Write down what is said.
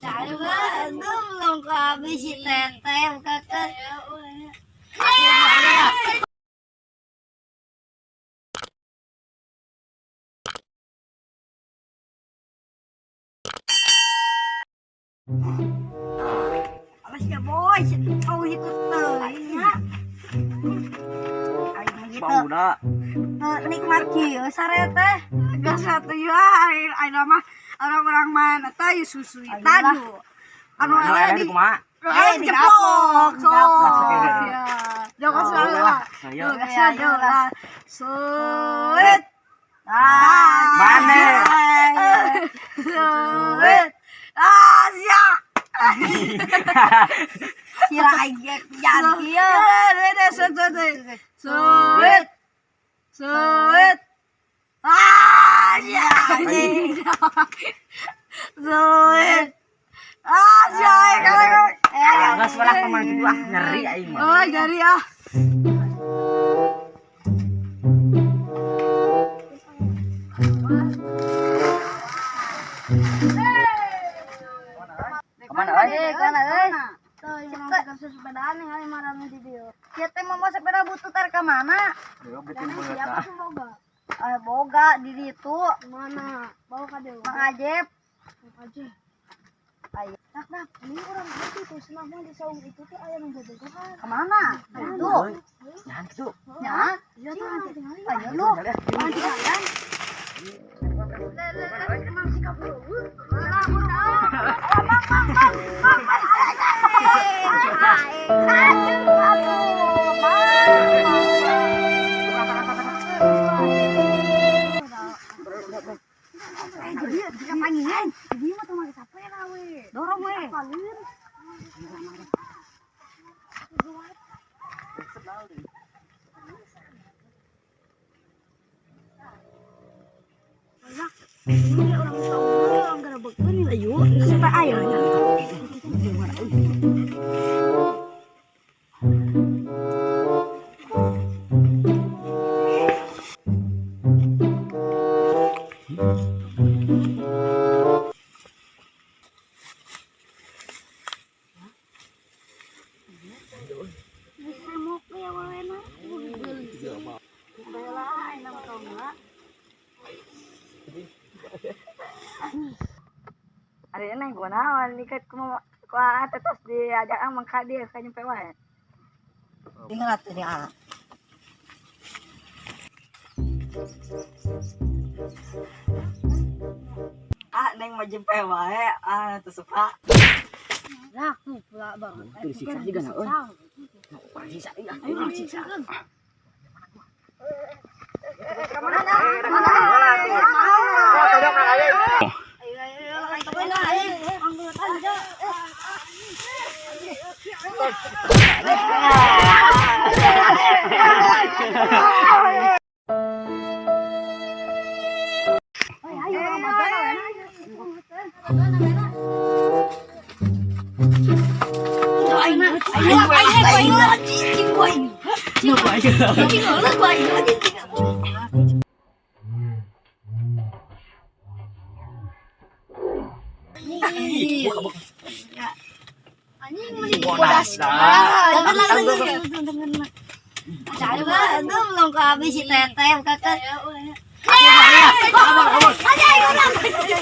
Belum habis si teteh kakak. Alas ya boy, kau ikut teuing nya. Aing mah gitu. Bauna. Nikmat kieu sare teh. Gas satu ya, aing mah orang-orang mana tahu susuitan. Anu Anu aya aya di di kumaha? aya diceplok. So, Dicaplok. ya. Jangan salah. Ayo. Ayo lah. Suit. Ah, Mana? Suit. Ah, siap. Kira aing ge jangan kieu. Suit, suit, suit. Suit. Suit. Ah, siap. Suit. Ah, siap. Geus lah pemain kitu ah, nyeri aing mah. Oh, jadi ah. Kemana euy? Eh, kana euy. Sepedaan yang marah di dia. Kieu teh mau sepeda butut ka mana? Aduh, betul banget. ah. Boga. Eh, boga di ditu. Mana? Bawa ka dewa. Mang Ajep. Aja. Ayo. Nak, nak, ini orang itu tuh senang mah di saung itu tuh ayam jodohan. Kemana? Tuh. Nyahan kitu. Nya. Iya tuh nanti tinggalin. Ayo lu. Nanti kalian. Eh, jadi jika pangingan. Jadi mah tuh make sapera we. Dorong we. Palir. Ini orang tahu orang gerebekeun Ayo, supaya ayo. Semok ya wawena. Bela enak tau enggak? Ari neng gua naon nikat ku ku tos diajak amang ka dieu ka nyampe wae. Tinggal atuh nya. Ah, neng mah jempe wae, ah teu suka. Laku pula banget. Itu disiksa juga na euy. Urang siksa ieu ah. Urang siksa. Kemana? Kemana? Oh, tojok na aing. Bodas. Belum habis si teteh kakak.